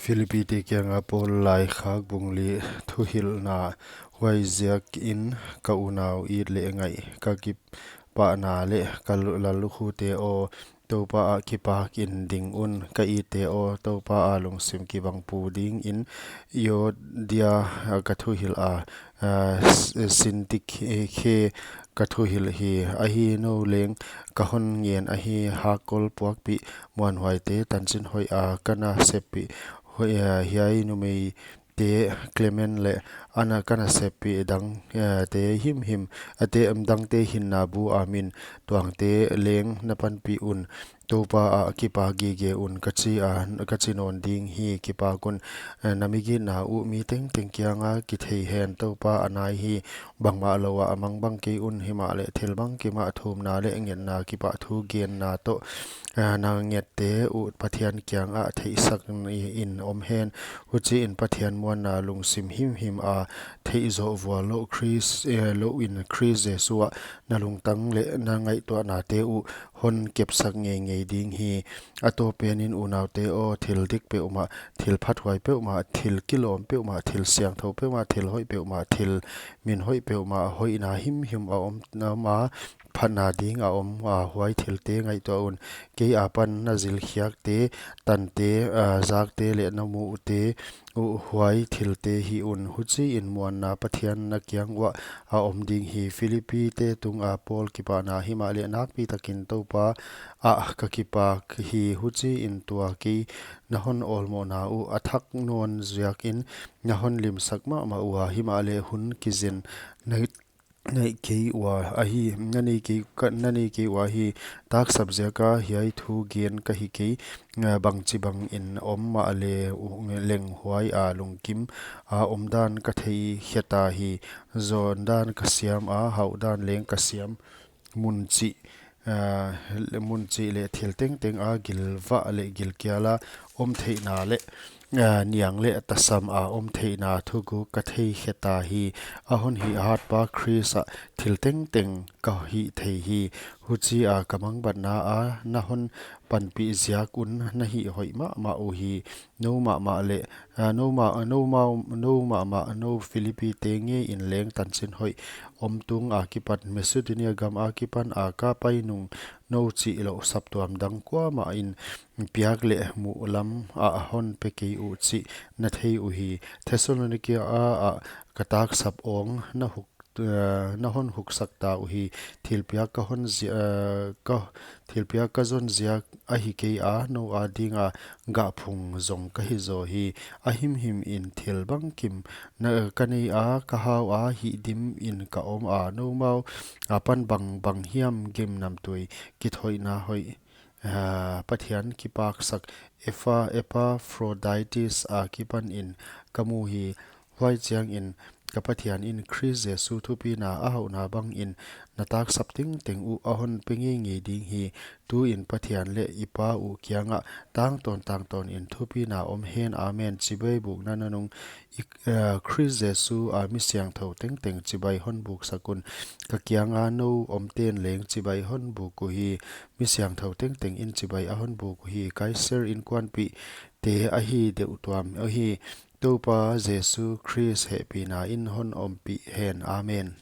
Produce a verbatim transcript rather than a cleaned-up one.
Philippite kianga Paul laikhak bung li. Thuhilhna. Huaiziakin ka unau it leh ngaih, ka kipahna leh ka lu-, lallukhute aw, Toupa ah kipak in ding un. Ka itte aw, Toupa a lungsim kibang pu dingin Euodia ka thuhilh a, ah, S-, Sintikhe ka thuhilh hi. Ahi, nou leng ka hon ngen ahi, hakkol puakpih muanhuaite tanchin hoih a ka na seppih hoih, ah, hiai numeite Klement leh ana ka na seppih dang, ah, te himhim, ah, te, em, dangte hinna bu a min tuangte leng na panpih un. Toupa ah kipak gige un, ka chi a, ka chi nawn ding hi. Kipak un, eh, na migitna uh mi tengteng kianga kithei hen. Toupa a nai hi. Bangmah lou ah a mangbang kei un, himahleh thil bangkim ah thumna leh ngetna kipahthu genna toh, eh, na ngette uh Pathian kiangah theihsak in om hen. Huchiin Pathian muanna lungsim himhim a theih zoh vual louh Khrist, eh, louin Khrist Jesu ah na lungtang leh na ngaihtuahnate uh hon kepsak ngeingei ding hi. A tawp penin unaute aw, thil dik peuhmah, thil phathuai peuhmah, thil kilawm peuhmah, thil siangthou peuhmah, thil hoih peuhmah, thil min hoih peuhmah, hoihna himhim a om, om a, phatna ding a om a, huai thilte ngaihtuah un. Kei apan na zilkhiakte, tante, ah, zakte leh na muhte uh huai thilte hih un. Huchiin muanna Pathian na kiang uah a om ding hi. Philippite tunga Paul kipahna. Himahleh nakpitakin Toupa ah ka kipak hi. Huchiin tua kei na hon awlmohna uh a thak nawn ziakin na hon limsak mahmah ua, himahleh hun kizen na nei kei ua ahi, na nei kei, ka, na nei kei ua hi. Taksap ziaka hiai thu gen ka hi kei, ah, bangchibangin om mahleh, uh, leng huai a lungkim a omdan ka thei kheta hi. Zawndan ka siam a, hauhdan leng ka siam. Mun chih, ah, mun chih leh thil tengteng a gilvah leh gilkial a om theihna leh, ah, niang leh tasam a om theihna thuguk ka thei kheta hi. A hon hihhatpa Khrist ah thil tengteng ka hih thei hi. Huchia ka mangbatna a na hon panpih ziak un na hih hoih mahmah uhi. Nou mahmah leh, ah, nou ma-, nou mau-, nou mahmah nou Philippite ngeiin leng tanchin hoih om tung akipan Macedonia gam akipan a ka pai nung nou chihlouh saptuam dang kuamah in piak leh muh lam ah hon pe kei uh chih na thei uhi. Thessalonica ah ka taksap awng na huk, eh, na hon huksak ta uhi. Thilpiak ka hon zia-, eh, ka, thilpiak ka zon ziak ahi kei a, nou adinga gahphung zong ka hi zaw hi. A himhimin thil bangkim na, ka nei a, ka hau a, hihdimin ka om a, nou mau apan bangbang hiam gimnamtui kithoihna hoih, ah, Pathian kipaksak Epha-, Epaphroditus akipanin ka mu hi. Huai chiangin ka Pathian in Khrist Jesu thupina a hauhna bangin na taksap tengteng uh a hon pe ngeingei ding hi. Tuin Pathian leh i Pa uh kiangah tangtawn tangtawnin thupina om hen. Amen. Chibai bukna nunung i, eh, Khrist Jesu a mi siangthou tengteng chibai hon buksak un. Ka kianga nou omten leng chibai hon buk uhi. Mi siangthou tengtengin chibai a hon buk uhi. Kaiser inkuanpihte ahi deuh tuam uhi. Toupa Jesu Khrist hehpihna in hon ompih hen. Amen.